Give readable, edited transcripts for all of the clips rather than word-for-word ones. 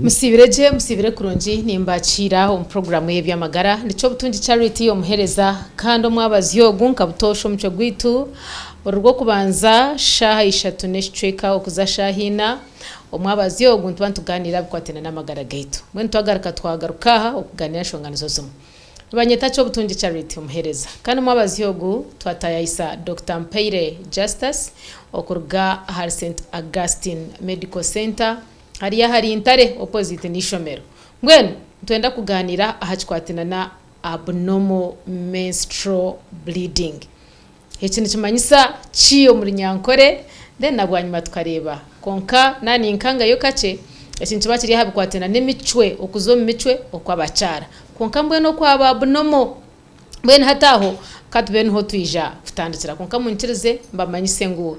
Musiibire gye, musiibire kurungi, nimbakiira omu puroguraamu y'eby'amagara. Ndi Kyobutungi Charity omuheereza kandi omwabazyo ogu nka butoosha omucwe gwaitu buri Rwokubanza shaaha ishatu n'ekicweka okuza shaaha ina. Omwabazyo ogu nituba nitugaaniira aha bikwataine n'amagara gaitu. Mbwenu twagaruka twagaruka aha okugaaniira enshonga nizo zimwe. Nibanyeta Kyobutungi Charity omuheereza kandi omwabazyo ogu twatayayisa Dokita Mpaire Justus okuruga ahari Saint Augustine Medical Centre hariya ahari Ntare opposite n'eishomero. Mbwenu nitwenda kugaaniira aha kikwataine na abnormal menstrual bleeding. Eki nikimanyisa ki omu Runyankore? Then na bwanyima tukareeba. Kwonka na ninkangayo kakye, eki nikiba kiri aha bikwataine n'emicwe, okuza omu micwe okw'abakyara. Kwonka mbwenu okwaba abnormal. Mbwenu hati aho ka tube niho twija kutandikira. Kwonka munyikirize mbamanyise ngu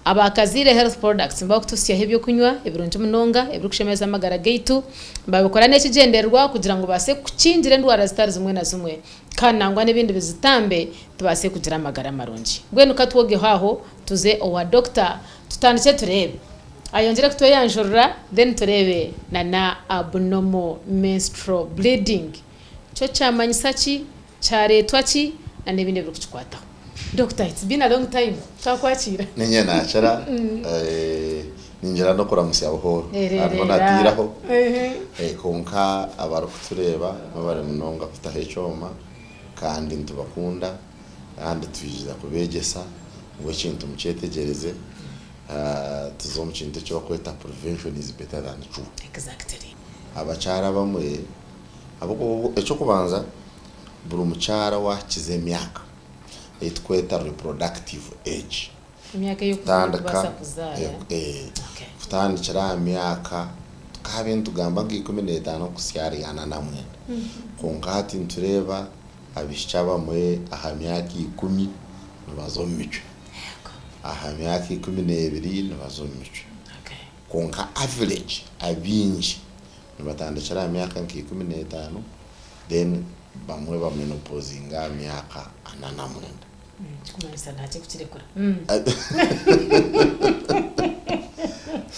aba Kaziire Health Products nibakutuhitsyaho eby'okunywa ebirungi munonga ebirikushemeza amagara gaitu. Nibabikora n'ekigyendererwa kugira ngu babaase kukingira endwara zitari zimwe na zimwe kandi nangwa n'ebindi bizitambe tubaase kugira amagara marungi. Mbwenu ka twogeho aho tuze owa doctor tutandikye tureebe ayongyere kutweyanjurira then tureebe na na abnormal menstrual bleeding kyo kyamanyisa ki, kyareetwa ki na n'ebindi ebirikukikwataho. Doctor it's been a long time twakwakiira. Niinye naakira ningira n'okuramutsya buhooro hariho natiiraho kwonka abarikutureeba mwebare munonga kutaho ekyoma kandi nitubakunda kandi twija kubeegyesa ngu ekintu mukyetegyereze tuze omu kintu eki barikweta prevention is better than cure. Abakyara abamwe ahabw'okuba eky'okubanza buri mukyara owaahikize emyaka ei turikweta reproductive age Emyaka ey'okubaasa kuzaara. Kutandikira aha myaka tukaabaire nitugamba nka 15 kuhitsya ahari 49. Kwonka hati nitureeba abaishiki abamwe aha myaka 10 nibaza omu micwe, aha myaka 12 nibaza omu micwe. Kwonka average abaingi nibatandikira aha myaka nka 15 then bamwe bamenopozinga aha myaka 49. Kumanyisa nta kirikukirekura.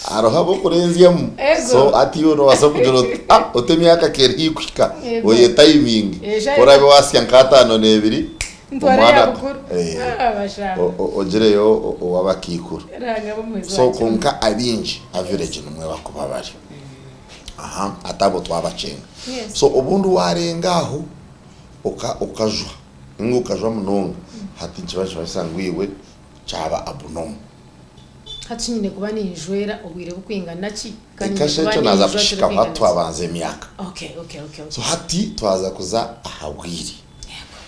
Hariho ab'okurenzyamu Ego. so hati iwe noobaasa kugira oti ah oti emyaka ka eri haihi kuhika Ego. oyetayiminge Ejo ku oraabe waasya nka ataano n'ebiri Ntware omwana ya bukuru. eh, Ah, bashanga. o- o- ogireyo o- ow'abakaikuru Ruhanga abe omuhwezi so wangye. kwonka abaingi average nimwo bakuba bari aha hati abo twabakyenga Yes. so obundi waarenga aho oka okajwa Ninga okajwa munonga hati nikiba nikimanyisa ngu iwe kyaba abnormal. Hati shi nyine kuba ninjwera obwire bukwingana ki? Kandi nyine Kasha kuba ekyo naaza ninjwa kukihikaho kirikwingana hati ki? twabanza emyaka. Okay, okay, okay, So okay. hati twaza kuza aha bwire. Yego.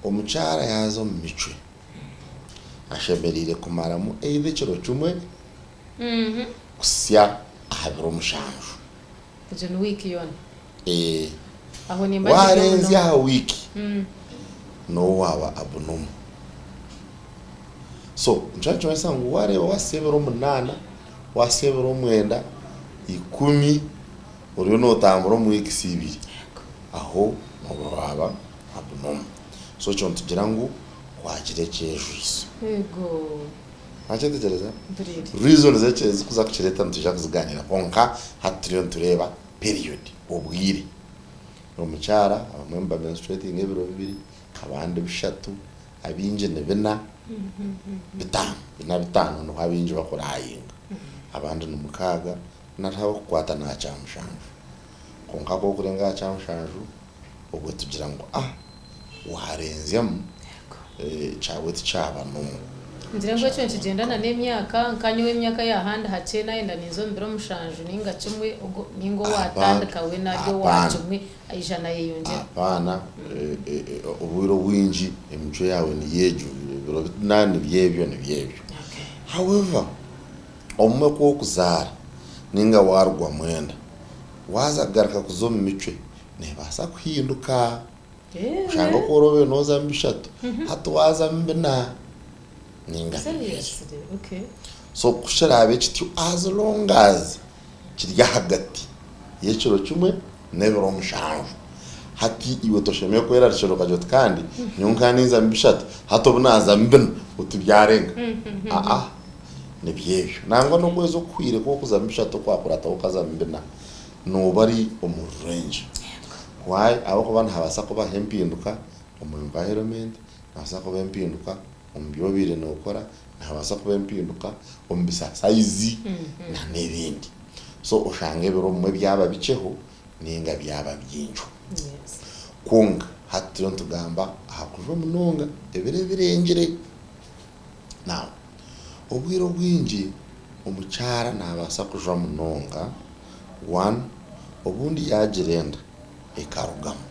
Omukyara yaaza omu micwe ashemereire kumaramu either ekiro kimwe kuhitsya aha biro mushanju. Egyo ni wiiki yoona. Eeh. Aho nimba nkiri Waarenzya omunomo. aha wiiki, nooba waaba abnormal. So nikyo nikimanyisa ngu waareeba waasya ebiro munaana, waasya ebiro mwenda, ikumi, oriyo nootambura omu wiikisi ibiri, aho nooba waaba abnormal. So ekyo nitugira ngu waagira ekyejwiso. Eego. Wakyetegyereza? Mpuriire. Reasons eki ezikuza kukireeta nitwija kuzigaaniira kwonka hati turiyo nitureeba period, obwire. Omukyara abamwe niba menstruatinga ebiro bibiri, abandi bishatu, abaingi ni bina, bitaano, bina bitaano niho abaingi bakurayinga. Abandi ni mukaaga, nariho abakukwata n'aha kyamushanju. Kwonka ku orikurenga aha kyamushanju, obwo tugira ngu ah warenzyamu kyawe tikyaba normal. Ngira ngu ekyo nikigyendana n'emyaka, nka nyowe emyaka yahandi hakye nayenda ninza omu biro mushanju ninga kimwe ogwo ninga owatandika we nari owa kimwe aija nayeyongyera. Apaana, obwire obwingi emicwe yaawe niyo egyo, ebiro bina nibyo ebyo nibyo ebyo. However, obumwe ku orikuzaara ninga waarugwamu enda, waaza kugaruka kuza omu micwe neebaasa kuhinduka. Oshange oku oroobe noozamu bishatu, hati waazamu bina nainga bibiri. So ku kiraabe kityo as long as kiri ahagati y'ekiro kimwe n'ebiro mushanju, hati iwe toshemereire kwerarikirira okagira oti kandi nyowe nkaba ninzamu bishatu hati obu naazamu bina oti byarenga. Aa, nibyo ebyo. Nangwa n'okwezi okuhweire ku orikuzamu bishatu okwakurataho okazamu bina. Nooba ori omu rurengye. Why? Ahabw'okuba nihabaasa kubaho empinduka omu environment, nihabaasa kubaho empinduka omu bi obaire nookora, nihabaasa kubaho empinduka omu bisasayizi na n'ebindi. So oshange ebiro obumwe byaba bikyeho ninga byaba bingiho. Kwonka hati turiyo nitugamba aha kujwa munonga ebiro ebirengire. Now, obwire obwingi omukyara nabaasa kujwa munonga, one, obundi yagira enda ekarugamu.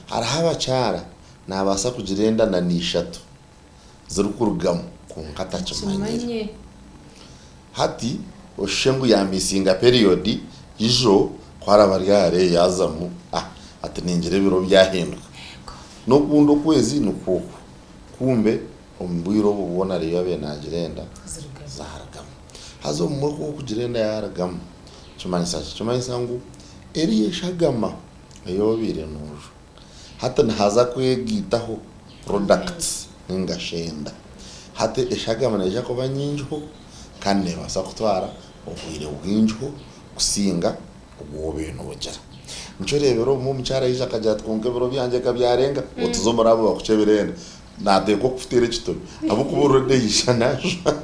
Hariho abakyara nabaasa kugira enda na n'ishatu zirikurugamu kwonka atakimanyire. Hati oshushe ngu yamisinga period ijo ku araba ari hare yazamu ah ati ningira ebiro byahinduka. N'okundi okwezi nikwo okwo. Kumbe omu bwire obwo bwona ariyo abaire naagira enda zaarugamu. Haza obumwe ku orikugira enda yaarugamu kimanyisa ki? Kimanyisa ngu eriyo eshagama ei obaire noojwa hati nihaza kwegaitaho products ninga shi enda. Hati eshagama neija kuba nyingiho kandi neebaasa kutwara obwire bwingiho kusinga obu obaire noogira. Nikyo oreebera obumwe omukyara yaija akagira ati kwonka ebiro byangye ka byarenga, otuze omuri abo bakukyebera enda, naateekwa kukuteera ekitomi ahabw'okuba already yaija naajwa.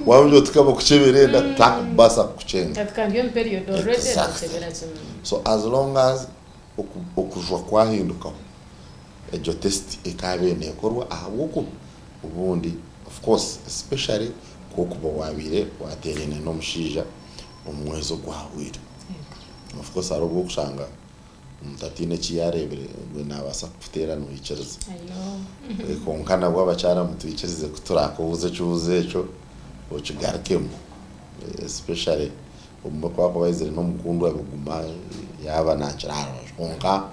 Waaba oti ka bakukyebera enda takubaasa kukukyenga. Ati kandi omu period already Exactly. nakyebera kimwe. So as long as okujwa kwahindukaho, egyo test ekaabaire neekorwa ahabw'okuba obundi of course especially ku okuba waabaire waateeraine n'omushaija omu mwezi ogwahweire. Of course hariho obu orikushanga omuntu ataine eki yaareebire ngu naabaasa kukuteera noikiriza. Kwonka nabwo abakyara mutwikirize ku turaakubuuza ekibuuzo ekyo okigarukemu especially obumwe ku akuba aizire n'omukundwa biguma yaaba naakira aha rubaju kwonka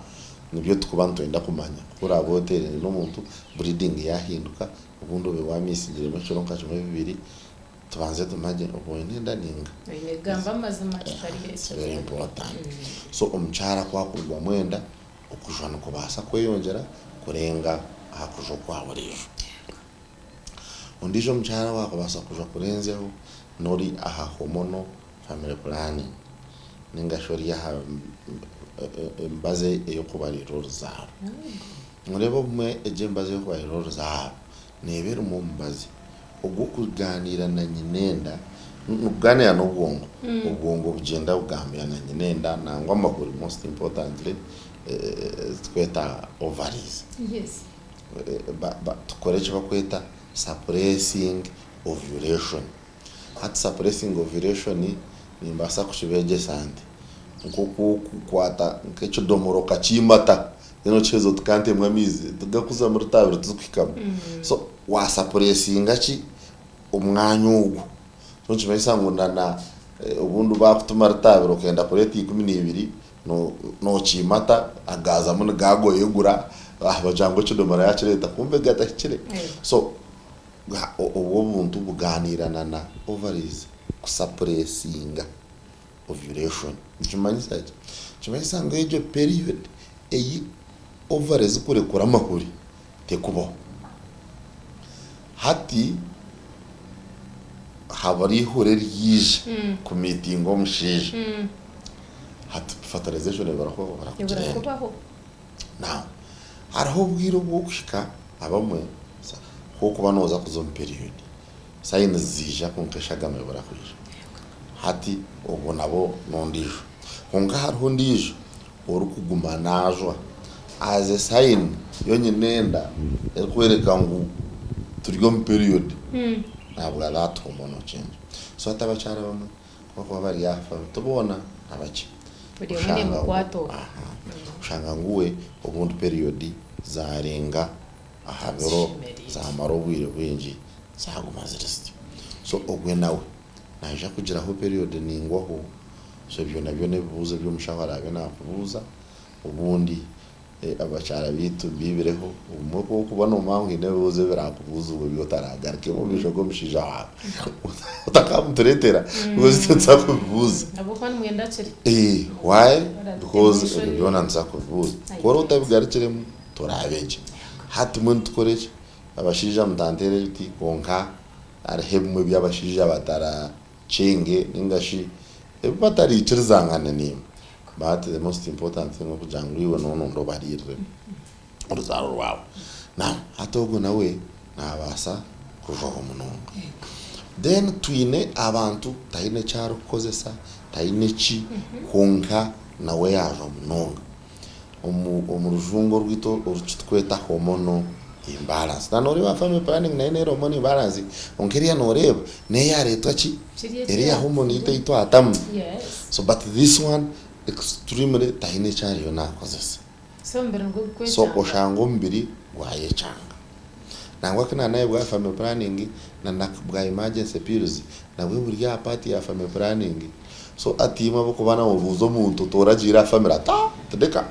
nibyo turikuba nitwenda kumanya. Ku oraabe oteeraine n'omuntu bleeding yaahinduka obundi obe waamisingiremu ekiro nka kimwe bibiri Tubanze tumanye obu oine enda ninga. Oine kugamba amazima kitari ekyo. It's very important. So omukyara ku akurugwamu enda, okujwa nikubaasa kweyongyera kurenga aha kujwa okwa buriijo. Ondiijo omukyara owaakubaasa kujwa kurenzyaho n'ori aha hormonal family planning ninga shi ori aha emibazi ey'okubariirira oruzaaro. Noreeba obumwe egyo emibazi ey'okubariirira oruzaaro neeba erimu omubazi ogw'okugaaniira na nyinenda, nigugaaniira n'obwongo, obwongo bugyenda bugambira na nyinenda nangwa amahuri most importantly ezi turikweta ovaries. Tukore eki barikweta suppressing ovulation. Hati suppressing ovulation nimbaasa kukibeegyesa nti, nk'oku orikukwata nk'ekidomora okakiimata then okiheza oti kantemu amaizi tigarikuzamu ritaabire tizikuhikamu. So wa suppressinga ki omwanya ogwo so nikimanyisa ngu na na obundi baakutuma ritaabire okenda kureeta 12 nokiimata agaazamu nigagoyegura bagira ngu ekidomora yaakireeta kumbe gatahikire. So Obwo obuntu bugaaniirana na ovaries kusapuresinga ovulation. Nikimanyisa ki? Nikimanyisa ngu egyo period ei ovaries zikurekura amahuri tekubaho. Hati habura eihuri eryaija kumiitinga omushaija, hati fertilization ebura kugira enda. Now hariho obwire obw'okuhika abamwe ku orikuba nooza kuza omu period signs ziija kwonka eshagama ebura kwija. Hati obwo nabwo n'ondiijo. Kwonka hariho ondiijo orikuguma naajwa as a sign yonyine enda erikworeka ngu turi omu period nabwo that hormonal change. So hati abakyara abamwe Ku bakuba bari aha ti boona abakye. Buri omwe nemukwata okwe. Oshanga ngu we obundi period zarenga aha biro zamara obwire bwingi zaguma ziri zityo. So ogwe nawe naija kugiraho period ningwaho so ebyo nabyo nebibuuzo ebi omushaho araabe nakubuuza obundi Abakyara baitu biibireho, obumwe ku orikuba noomanya ngu haine ebibuuzo ebiraakubuuzibwa ebi otaraagarukemu omu maisho g'omushaija waawe, otakaamutureetera because itwe nituza kubibuuza. Ahabw'okuba nimwenda kiri. Why? Because ebyo byona nituza kubibuuza. Ku oraba otabigarukiremu, toraabe gye. Hati mbwenu tukore ki? Abashaija mutanteera ebiti kwonka hariho ebimwe ebi abashaija batarakyenge nainga shi. ebi batariikirizangana naimwe. But the most important thing okugira ngu iwe n'onoonda obariirire oruzaaro rwawe. Now hati ogwo nawe nabaasa kujwaho munonga. Then twine abantu taine eki arikukozesa, taine ki kwonka nawe yaajwa munonga. Omu omu rujungu orwitu oru ekiturikweta hormonal imbalance. Na noreeba family planning nayo neera hormonal imbalance kwonka eriya noreeba neyaretwa ki? Eriya hormone yitu eyi twatamu. So but this one extremely taine eki ariyo nakozesa. So oshanga omubiri gwayecanga. Nangwa ku nanaye bwa family planning na na bwa emergency pills nabwe buri aha part ya family planning. So ati imwe ahabw'okuba noobuuza omuntu oti oragiire aha family ati aah tindeka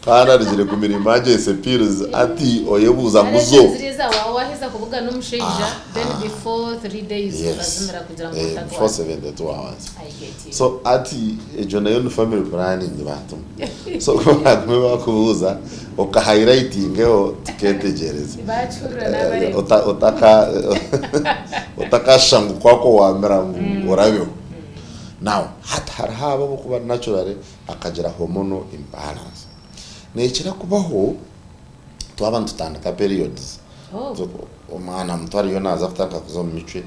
kandi arugire kumira emergency pills ati oyebuuza ngu zo Yes, before 72 hours. So ati egyo nayo ni family planning bantu mwe. So ku baragume bakubuuza oka highlightingeho tuketegyereza. Otaka otakashusha ngu kwakwo wamira ngu orabeho. Now hati hariho abo abarikuba naturally akagira hormonal imbalance. Nekira kubaho twaba nitutandika periods. Omwana muto ariyo naaza kutandika kuza omu micwe,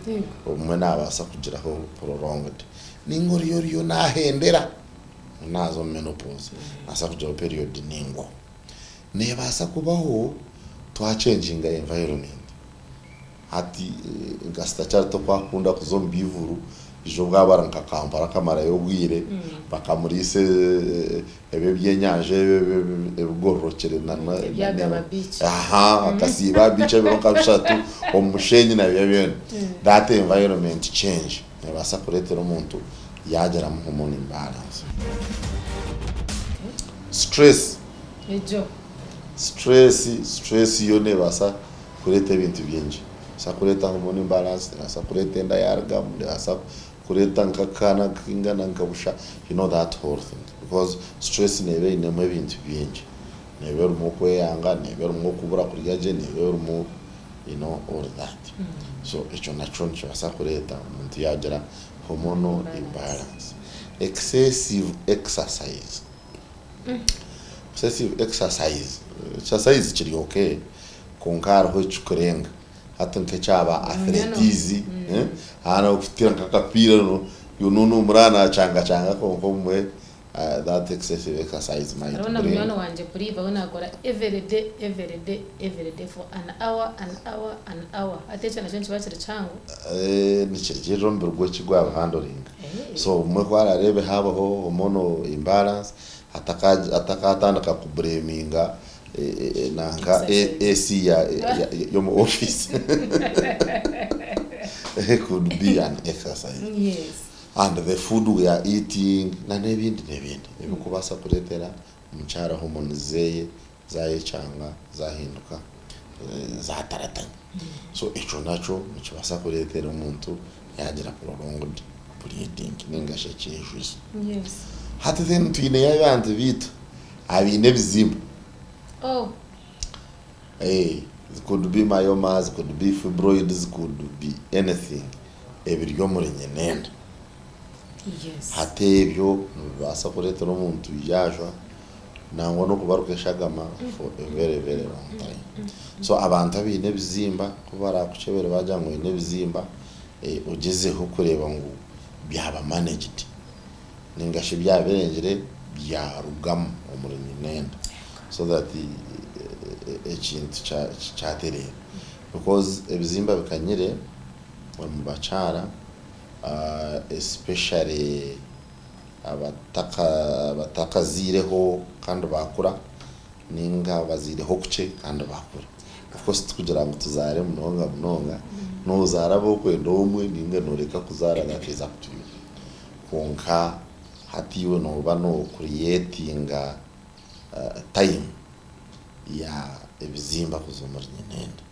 obumwe naabaasa kugiraho prolonged. Nainga oriyo oriyo naahendera naaza omu menopause, naabaasa kugiraho period naingwa. Neebaasa kubaho twachenjinga environment. Hati nka Sister Charity oku akunda kuza omu bivuru, ija obu aba ari nka Kampala akamarayo obwire, bakamuriisa ebyo ebyenyanja ebyo ebigororokire Ebyagaba beach. Aha, akasiiba aha beach ebiro nka bishatu omu mushenyi nabyo byona. That environment change nebaasa kureetera omuntu yaagiramu hormone imbalance. Stress. Egyo. Stress, stress yo nebaasa kureeta ebintu bingi. Nebaasa kureeta hormone imbalance, nebaasa kureeta enda yarugamu, nebaasa kureeta nk'akaana kaingana nka busha, you know that whole thing because stress neeba einemu ebintu bingi. Neeba erimu okweyanga, neeba erimu okubura kurya gye, neeba erimu you know all that. So ekyo nakyo nikibaasa kureeta omuntu yaagira hormonal imbalance. Excessive exercise. Excessive exercise, exercise kiri okay kwonka hariho ekirikurenga. Hati nk'ekyaba athletes, haaba n'okuteera nk'akapiira n'omuri nakyangacanga kwonka obumwe that excessive exercise might Hariho na bring. munywani wangye Priva we nakora everyday everyday everyday for an hour an hour an hour hati ekyo nakyo nikiba kiri kihango. Nikirugirira omubiri gwe eki gwabihandoringa. So obumwe ku araareebe haabaho hormonal imbalance atakatandika kubureminga nanka AC y'omu office could be an exercise. And the food we are eating na n'ebindi n'ebindi ebirikubaasa kureetera omukyara hormones zeye zayekyanga zahinduka zataratana. So ekyo nakyo nikibaasa kureetera omuntu yagira prolonged bleeding ninga shi ekyejwizo. Hati then twineyo abantu beitu abaine ebizimba. Oh. Eh, could be myomas, could be fibroids, could be anything ebiri omuri nyinenda. Yes. Hati ebyo nibibaasa kureetera omuntu yaajwa nangwa n'okubaruka eshagama for a very very long time. So abantu abaine ebizimba ku barakukyebere baagira ngu oine ebizimba, eh, ogyezeho kureeba ngu byaba managed. Ninga shi byabirengire byarugamu omuri nyinenda so that ekintu kyatereera because ebizimba bikanyire omu bakyara especially abatakazaireho kandi bakura ninga abazaireho kukye kandi bakura. Of course tikugira ngu tuzaare munonga munonga, nozaara abu orikwenda omwe ninga noreka kuzaara that is up to you. Kwonka hati iwe nooba no creatinga time ya ebizimba kuza omuri nyinenda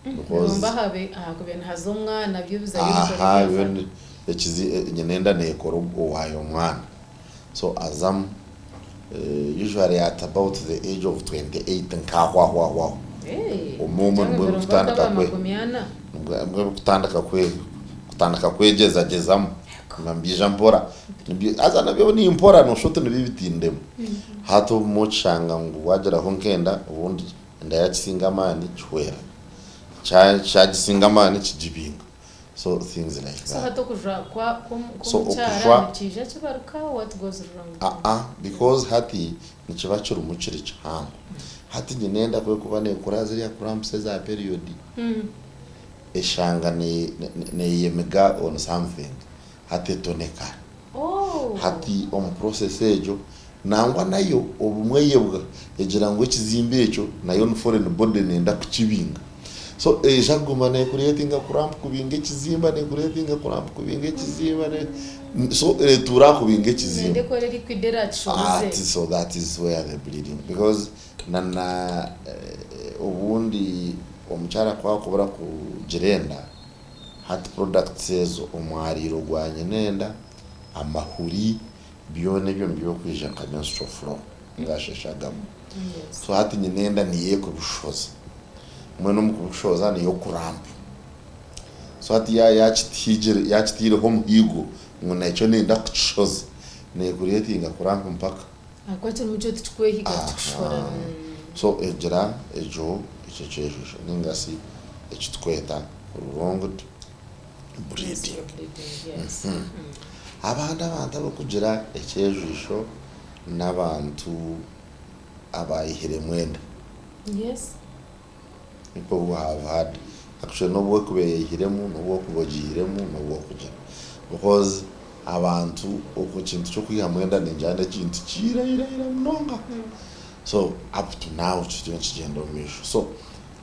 because Nomba ahabe ahakubaire nihaza omwana byo bizayo bikora aha ebyafana. byo ekizi nyinenda nekora owaayo omwana so azamu usually at about the age of 28 nk'ahwahwahwaho Hey, omwe kyanga nibwo mbere ebikutandika nkaba kwe 40. nibwo ebikutandika kwe kutandika kwegyezagyezamu. Nibiija mpora. Haza nabyo ni mpora nooshusha oti nibyo bitindemu. Hati obumwe okishanga ngu waagiraho nk'enda obundi enda yaakisinga amaani kihwera. Kyagisinga amaani kigibinga. So things like So that. hati okujwa kwa So kw'omukyara okujwa nikiija kibaruka what goes wrong there? Aa because hati nikiba kirimu kiri kihango. Hati nyine enda ku erikuba neekura ziriya cramps eza period eshanga neyemiga on something hati etonekara. Oh. Hati omu process egyo nangwa nayo obumwe eyebwa egira ngu ekizimba ekyo nayo ni foreign body neyenda kukibinga. So eija kuguma ne creatinga cramp kubinga ekizimba ne creatinga cramp kubinga ekizimba so etuura aha kubinga ekizimba. Neyenda ekore liquid erakishohoze. Ati so that is where the bleeding because na na obundi omukyara ku akubura kugira enda hati products ezo omwariiro gwa nyina enda, amahuri byona ebyo nibyo birikwija nka menstrual flow ningashi eshagama. So hati nyina enda niyo erikubishohoza mbwenu omu kubishohoza niyo cramp. So hati yakitaireho omuhiigo ngu nakyo nenda kukishohoza necreatinga cramp mpaka. Ahakuba kirimu kyo tikikwehiga tikikushora. So egira egyo ekyo ekyejusho ninga shi eki tukweta prolonged bleeding. Abandi abantu abarikugira ekyejusho n'abantu abayihiremu enda. People who have had actually n'obu orikuba oyeyihiremu n'obu orikuba ogihiremu n'obu orikugira because abantu okwo ekintu ky'okwihamu enda ningira n'ekintu kya ira ira ira munonga so up to now kiriyo nikigyenda omu maisho so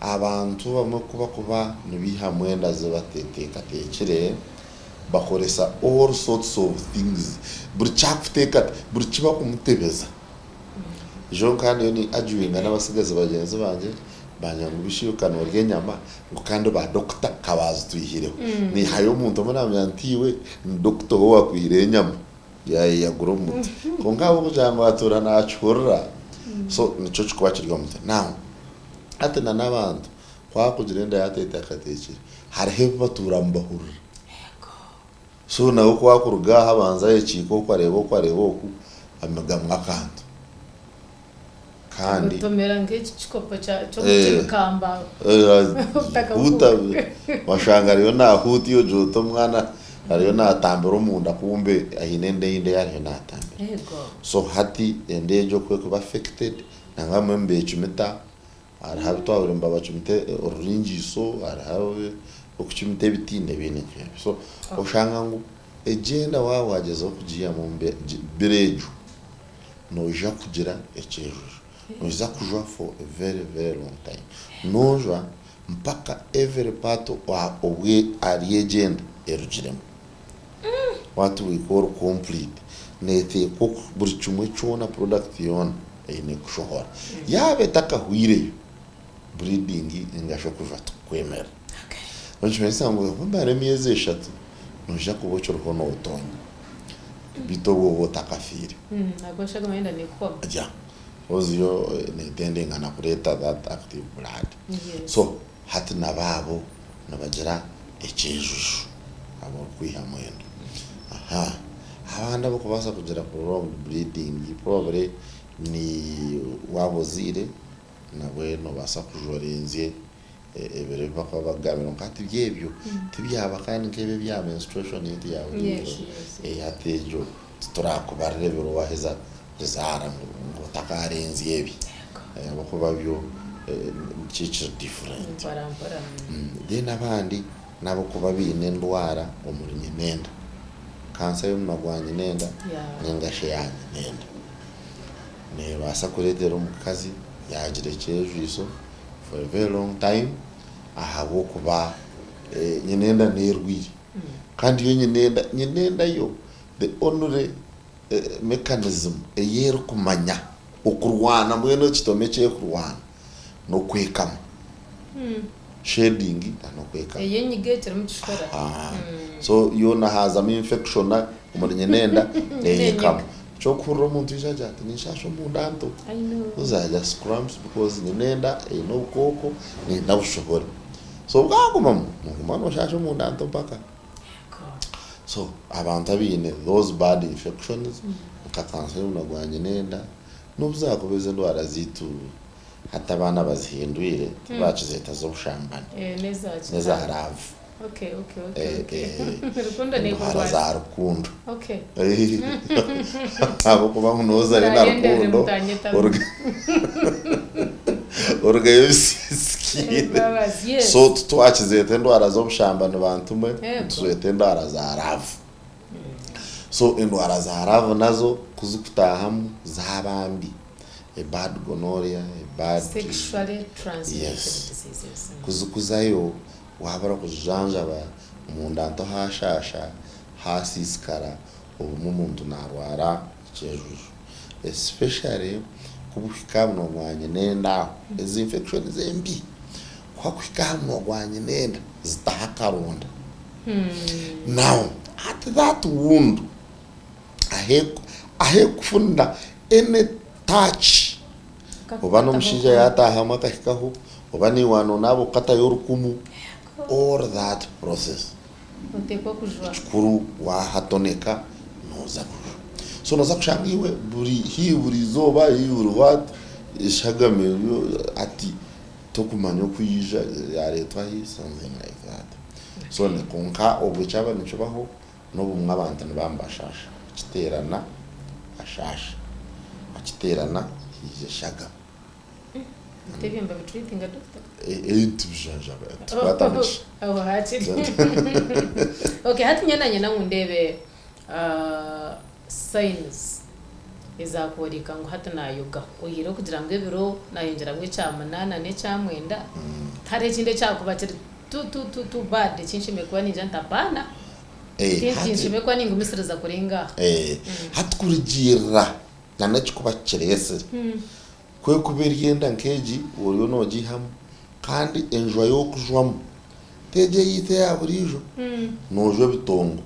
abantu abamwe ku bakuba nibaihamu enda zi bateteekateekire bakoresa all sorts of things buri kyakuteekate buri kibakumutebeza. Ijo nkaba ndiyo ni arguinga n'abatsigazi bagyenzi bangye, bangira ngu bishi iwe ka noorya enyama ngu kandi ba dokita ka baazitwihireho. Naihayo omuntu omwe naamugira nti iwe ni dokita oha owaakwihireho enyama? Yaayeyagura omu mutwe. Kwonka ahabw'okugira ngu atuura naakihurira, so nikyo kirikuba kiri omu mutwe. Now, hati na n'abantu ku arikugira enda yaateekateekire, hariho ebi batuura nibahurira. So nawe ku akuruga aha abanza ayekiika oku areeba oku areeba oku amigamu akantu kandi. Agotomera nk'eki kikopo ky'ebikamba Huuta washanga ariyo nahuuta iwe ogira oti omwana ariyo natambira omunda kumbe aine enda eyindi ei ariyo natambira. So hati enda egyo ku ekuba affected nangwa abamwe nibecumita Hariho abu twahurira nibabacumita oruringiiso, hariho okucumita ebiti n'ebindi nk'ebyo. So oshanga ngu egyo enda waaba waagyezaho kugiihamu omu biro egyo, noija kugira ekyejujo. Noija kujwa for a very very long time. Noojwa mpaka every part ahari egyo enda erugiremu. What we call complete. Neeteekwa buri kimwe kyona product yoona. Eine kushohora. Yaaba etakahwireyo, bleeding ninga shi okujwa tikukwemera. Nikimanyisa ngu wamara emyezi eshatu noija kuba okiriho notonya beitu obwo oba otakafiire. Yeah, coz yo netendingana kureeta that active blood. So hati nabo abo nibagira ekyejuju abarikwihamu enda. Aha abandi abarikubaasa kugira prolonged bleeding probably ni waaba ozaire nabwe noobaasa kujwa orenzye ebiro ebi barikuba bakugambira kwonka hati byo ebyo tibyaba kandi nk'ebi ebya menstruation eitu ya buriijo. Hati egyo titurakubarira ebiro waaheza kuzaara ngu otakaarenzya ebi ahabw'okuba byo kiri different. Then abandi n'abarikuba baine endwara omuri nyinenda, kansa y'omunwa gwa nyinenda ninga shi eya nyinenda. Neebaasa kureetera omukazi yaagira ekyejwiso for a very long time ahabw'okuba nyinenda neerwaire. Kandi yo nyinenda, nyinenda yo the only mechanism ei erikumanya okurwana mbwenu ekitome eki erikurwana n'okwekama. Shedding n'okwekama. Eyenyiga ekirimu kishora. So yoona haazamu infection omuri nyinenda neyekama. Eky'okuhurira omuntu yaija agira ati ninshaasha omunda nto. Those are just cramps because nyinenda eine obukooko neyenda bushohore. So bwagumamu noguma noshaasha omunda nto mpaka. So abantu abaine those bad infections nka cancer y'omunwa gwa nyina enda n'obu zaakuba ezi endwara zaitu hati abaana bazihindwire tibakizeeta z'obushambani n'eza love. Endwara za rukundo. Ahabw'okuba ngu nooza na rukundo orugayo obisiisikaire. So titwakizeeta endwara z'obushambani bantu mwe, nituzeeta endwara za love. So endwara za love nazo ku zikutaahamu zaaba mbi, a bad gonorrhea, a bad. Yes. Ku zikuzayo waaba orikuzijanjaba omunda nto haashaasha, haasiisikara, obumwe omuntu naarwara ekyejuju. Especially ku buhika aha munwa gwa nyinenda aho, ezi infections embi ku hakuhika aha munwa gwa nyinenda zitaho akaronda. Now at that wound ahekufunira any touch oba n'omushaija yatahamu akahikaho oba naiwe wanonaaba okatayo orukumu all that process ekikuru wahatoneka noza kujwa. So noza kushanga iwe buri haihi buri izooba haihi buri what eshagama eriyo hati tokumanya oku yaija yareetwa hi something like that. So kwonka obwe kyaba nikibaho n'obumwe abantu nibaba nibashaasha, akiteerana ashaasha, akiteerana haija eshagama. Ebyo nibabitreatinga doctor? Nitubijanjaba, nitukwata bukye. Aho hakiri. Okay, hati nyowe nanyenda ngu ndeebe signs ezakworeka ngu hati nayogaho oyihireho kugira ngu ebiro nayongyeramu ekya munaana n'ekya mwenda, tihariho ekindi ekyakuba kiri too too too too bad eki nshemereire kuba ningira nti apaana, tinshemereire kuba ningumisiriza kurenga aha. Hati kurugiirira n'ekikuba kikireetsire, ku erikuba eri enda nk'egi oriyo noogiihamu kandi enjwa y'okujwamu t'egyo eyaitu eya buriijo, noojwa ebitongo.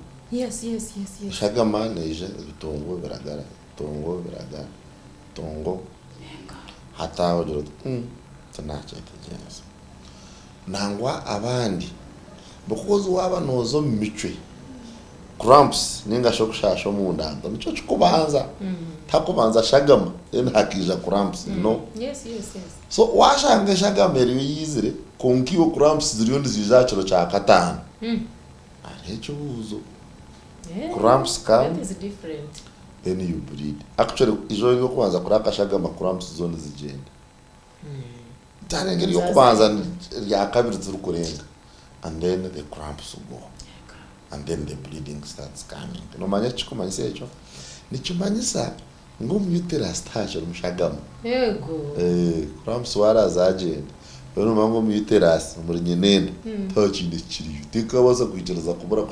Eshagama neija ebitongo biragara, ebitongo biragara, ebitongo hati aho ogira oti tinakyetegyereza. Nangwa abandi because waaba nooza omu micwe, cramps ninga shi okushaasha omunda nto nikyo kikubanza, tihakubanza shagama then hakaija cramps no. So waashanga eshagama eriyo yaizire kwonka iwe cramps ziriyo niziija aha kiro kya kataano, hariho ekibuuzo. Cramps come then you bleed. Actually eizooba ery'okubanza kuriha akashagama cramps zo nizigyenda. Ryarenga ery'okubanza erya kabiri tirikurenga and then the cramps go and then the bleeding starts coming. Noomanya eki kirikumanyisa ekyo? Nikimanyisa ngu omu uterus tihakirimu shagama. Cramps waaraza agyenda, mbwenu noomanya ngu omu uterus omuri nyinenda tihakiine ekikiriyo. Tekabaasa kwikiriza kubura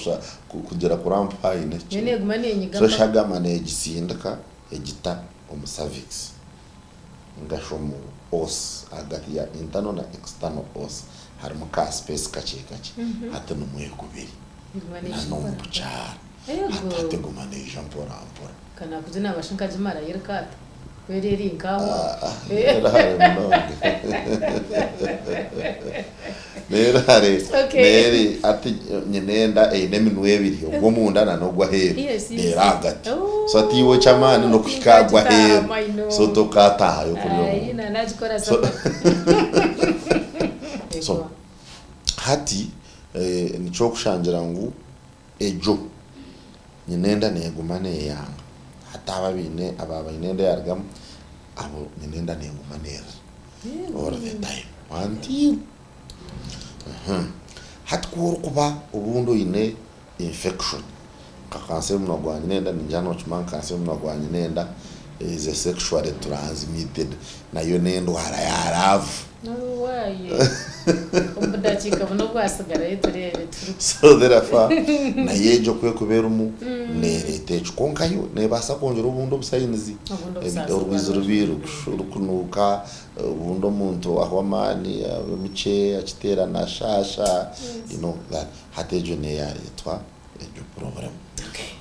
kugira cramp haine ekikiriyo. So eshagama neegisindika egita omu cervix. Ningashi omu os ahagati ya internal na external os harimu ka space kakye kakye hati nimwo ekubiri na n'omu bukyara hati hati eguma neija mpora mpora. Neera hare munonga neera hare neeri hati nyine enda eine eminwa ebiri ogw'omunda na n'ogw'aheeru reero ahagati so hati iwe eky'amaani n'okuhika aha gw'aheeru so tokataahayo kuriya omunda so hati nikyo okushangira ngu Egyo nyina enda neeguma neeyanga. Hati abo abaine aba baine enda eyarugamu, abo nyina enda neeguma neerira all the time until Hati ku orikuba obundi oine infection nka kansa y'omunwa gwa nyina enda, ningira nookimanya ngu kansa y'omunwa gwa nyina enda is a sexually transmitted nayo n'endwara ya laavu. Owaaye! Omu budakiika buna obwasigarayo tureebe turi. So therefore nayo egyo ku erikuba erimu neereeta ekyo. Kwonka yo neebaasa kwongyera obundi obusayinizi, Obundi obusaasi orwizi bwaba rubi rurikunuuka, obundi omuntu ahwa amaani, aba mukye, akiteerana ashaasha, you know that. Hati egyo niyo yaareetwa egyo problem.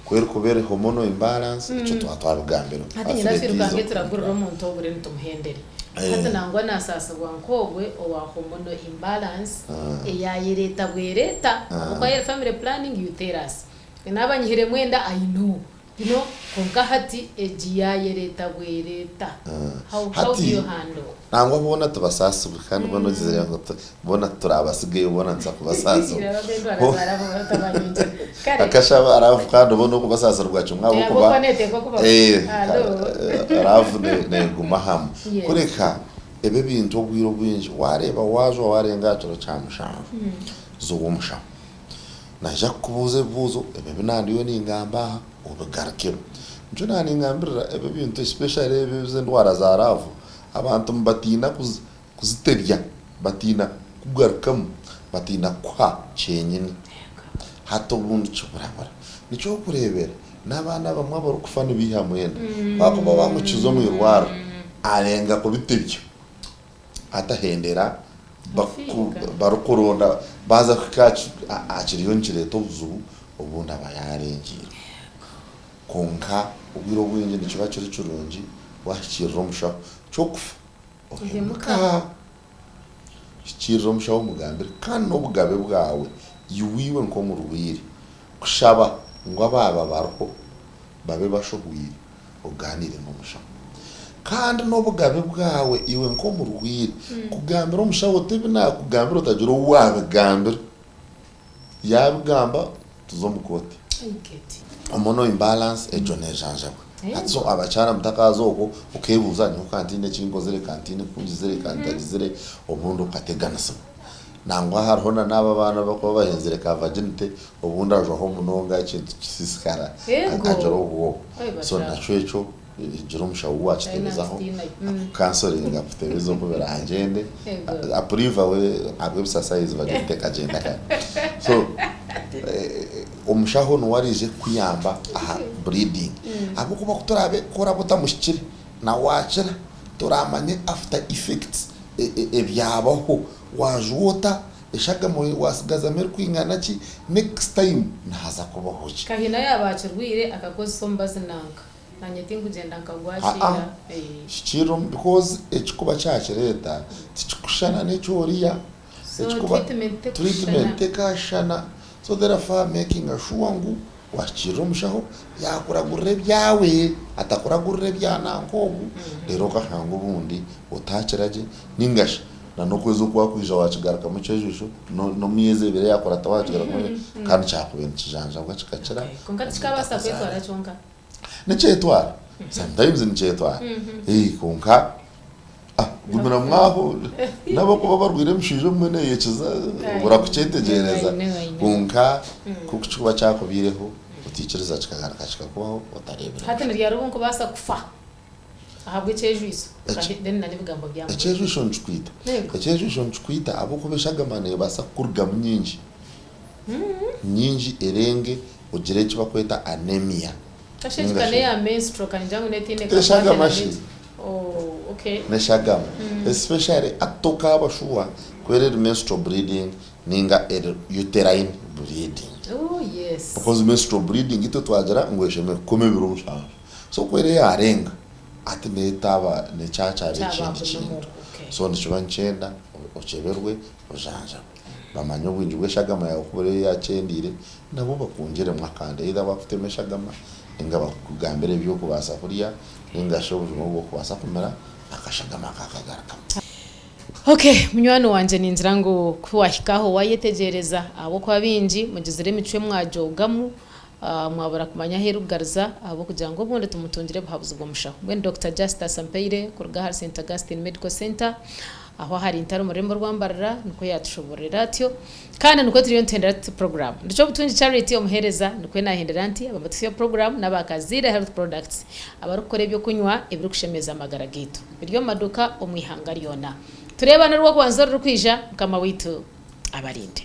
Ku erikuba eri hormonal imbalance, ekyo twaba twabigambire. Hati nyine twirukange turagurire omuntu ogure nitumuhendere. Hati nangwa nasaasibwa nk'ogwe owa hormonal imbalance eyayereeta bwereeta. Ahabw'okuba eri family planning you tell us. Naaba nyihiremu enda I know. You know, kwonka hati egi yaayereeta bwereeta. How, how do Hati you handle? nangwa boona tibasaasibwe kandi boona ogizire ngu boona tituraabasigeyo boona nituza kubasaasibwa. Iraba endwara za ravu batabanyongyera. Kare. Akashaba ravu kandi boona okubasaasirwa kimwe Ahabw'okuba ahabw'okuba neeteekwa kubaho. Halo. ravu neeguma hamwe. Yes. Kureka ebi ebintu obwire obwingi waareeba waajwa waarenga aha kiro kya mushanju, za ow'omushaho. Naija kukubuuza ebibuuzo ebi ebi naandiyo ningamba aha obigarukemu. Nikyo naaningambirira ebi ebintu especially ebi ez'endwara za raavu, abantu nibatiina kuzitebya, batiina kukugarukamu, batiina kukuha kyenyini. Hati obundi kiburabura. Nikyo orikureebera n'abaana abamwe abarikufa nibaihamu enda, ku arikuba bamukiza omu irwariro arenga kubitebya. Atahendera barikuronda baaza kuhika aha kiriyo nikireeta obuzibu obundi aba yaarengyeire. Kwonka obwire obwingi nikiba kiri kirungi waahikiirira omushaho. Ky'okufa ohemuka. Hikiirira omushaho omugambire kandi n'obugabe bwawe iwe iwe nk'omurwaire kushaba ngu abaaba bariho babe bashohwire. Ogaaniire n'omushaho. Kandi n'obugabe bwawe iwe nk'omurwaire kugambira omushaho oti ebi naakugambira otagira ou waabigambira. Yaabigamba tuze omu kooti. Hormonal imbalance egyo neejanjabwa. Hati so abakyara mutakaaza okwo okeebuuza nyowe ka ntiine eki nkozire, ka ntiine ku ngizire, ka ntagizire, obundi okateganisibwa. Nangwa hariho na n'abo abaana abarikuba bahenzire ka virginity obundi ajwaho munonga ekintu kisiisikara agira obwoba. So nakyo ekyo gira omushaho ou waakitebezaho akukansoringe akutebeze oku biragyende. Apuriva we ahabw'ebisasayizi virginity ekagyenda kare. So omushaho niwe araije kukuyamba aha bleeding ahabw'okuba ku turaabe ku oraabe otamuhikire na waakira toraamanye after effects ebyabaho. Waajwa ota? Eshagama waasigazamu erikwingana ki? Next time nihaza kubaho ki? Kahina yaaba akirwaire akakozesa omubazi nanka nanye tinkugyenda nkagwakiira Aa hikiirira omu because ekikuba kyakireeta tikikushushana n'ekyoriya. So Ekikuba treatment tekushushana. treatment tekashushana so therefore makinga sure ngu Wahikiirira omushaho yaakuragurira ebyawe atakuragurira ebya nanka ogu reero okashanga obundi otaakira gye nainga shi na n'okwezi oku wakwija waakigarukamu ekyejusho n'emyezi ebiri eyakurataho waakigarukamu kandi kyakubaire nikijanjabwa kikakira. Kwonka tikikaabaasa kwetwara kyonka? Nikyetwara, sometimes nikyetwara kwonka Gumira mwaho n'abakuba barwaire emishaija obumwe neeyekiza obura kukyetegyereza kwonka ku kikuba kyakubaireho otaikiriza kikagaruka kikakubaho otareebire Hati mushaho. ni ryari obu nkubaasa kufa ahabw'ekyejwiso? Then na n'ebigambo bya Mukama. Ekyejwiso nikikwita. Yego. Ekyejwiso nikikwita ahabw'okuba eshagama neebaasa kukurugamu nyingi, nyingi erenge ogire eki barikweta anemia. Kashegeka neya menstrual kangira ngu netiine kakwate Eshagama na shi. medi oh okay. Neshagama especially ati tokaaba shuwa ku eri menstrual bleeding ninga eri uterine bleeding. Oh yes. Because menstrual bleeding itwe twagira ngu eshemereire kukoma ebiro mushanju so ku eri yarenga ati netaaba nekyakyaba Kyaba ekindi abnormal kintu okay. so nikiba nikyenda okyeberwe ojanjabwe bamanye obwingi bweshagama yaawe ku buri yakyendeire Nabo bakwongyeremu akandi either bakuteme eshagama ninga bakugambire ebi orikubaasa kurya ninga shi obujuma obu orikubaasa kumira akashagama kakagarukamu. Ok munywani wangye ningira ngu ku wahika aho wayetegyereza ahabw'okuba baingi mugizire emicwe mwagyogamu mwabura kumanya ahu erikugariza ahabw'okugira ngu obundi timutungire buhabuzi bw'omushaho. Mbwenu Dokita Justus Ampaire kuruga ahari Saint Augustine Medical Centre aho ahari Ntare omu rurembo rwa Mbarara nikwo yatushobororera atyo. Kandi nikwo turiyo nituhendera tuti puroguraamu. Nikyo Obutungi Charity omuheereza nikwo naahendera nti abamatutsya puroguraamu n'aba Kaziire Health Products abarikukora eby'okunywa ebirikushemeza amagara gaitu. Biri omu maduuka omu ihanga ryona. Tureebane orwokubanza orurikwija, Mukama waitu abarinde.